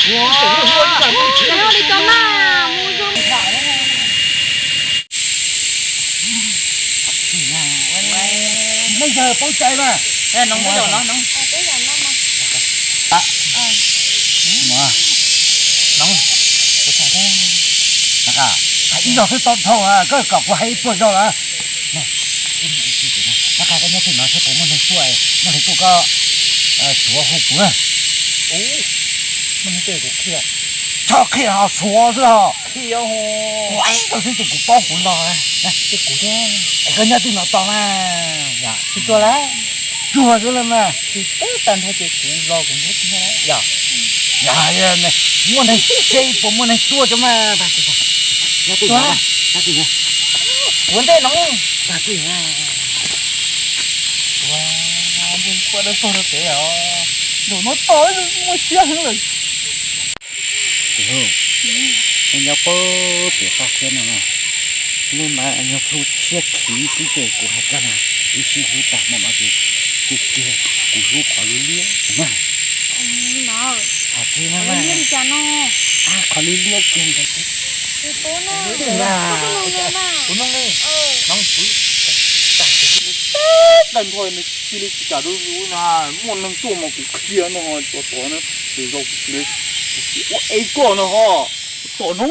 Ua li cov mas mus zoo. Nej yawg paub cai mas. Ib zaug xwb tau dhau, koj kom kuv hais ib pluag zaug lawm. Nab Qha, koj nyob twg no seb puas muaj neeg tuaj, muaj neeg tuaj koj suav hu kuv. Tso qhia ho suav xwb ho. Kuv ib tug xwb ces kuv paub kuv los. Koj nyob twg no tos na. Tsis tuaj lawm. Cuag xwb los mas. Tsis teb tag nrho ces kuv los kuv ntub tiag. Yog, yog muaj neeg seb puas muaj neeg tuaj cov mas. Nyob twg no, nyob twg no. Kuv ntej no. Nyob twg no. Ua, kuaj dawb paug rau pem os. Nraum no tos muaj siab heev lawm. Tus hlub, nej nyob pem toj siab no, nej mas nyuag plhu tshiab khiv xwb ces kuv hais koj na, wb sib hlub tag mus no ces tiag tiag kuv hlub qhov liab liab na. Hais tsis na, qhov liab liab kiag ntawd. Tus no ne, no kuv tag tus hlub, tag nrho nws cia li tsis kam rau yus na, muaj neeg tuaj mas kuv qhia no, tov tov na, lwm zaus kuv cia li, kuv cia li ua ev koj no ho, tom no.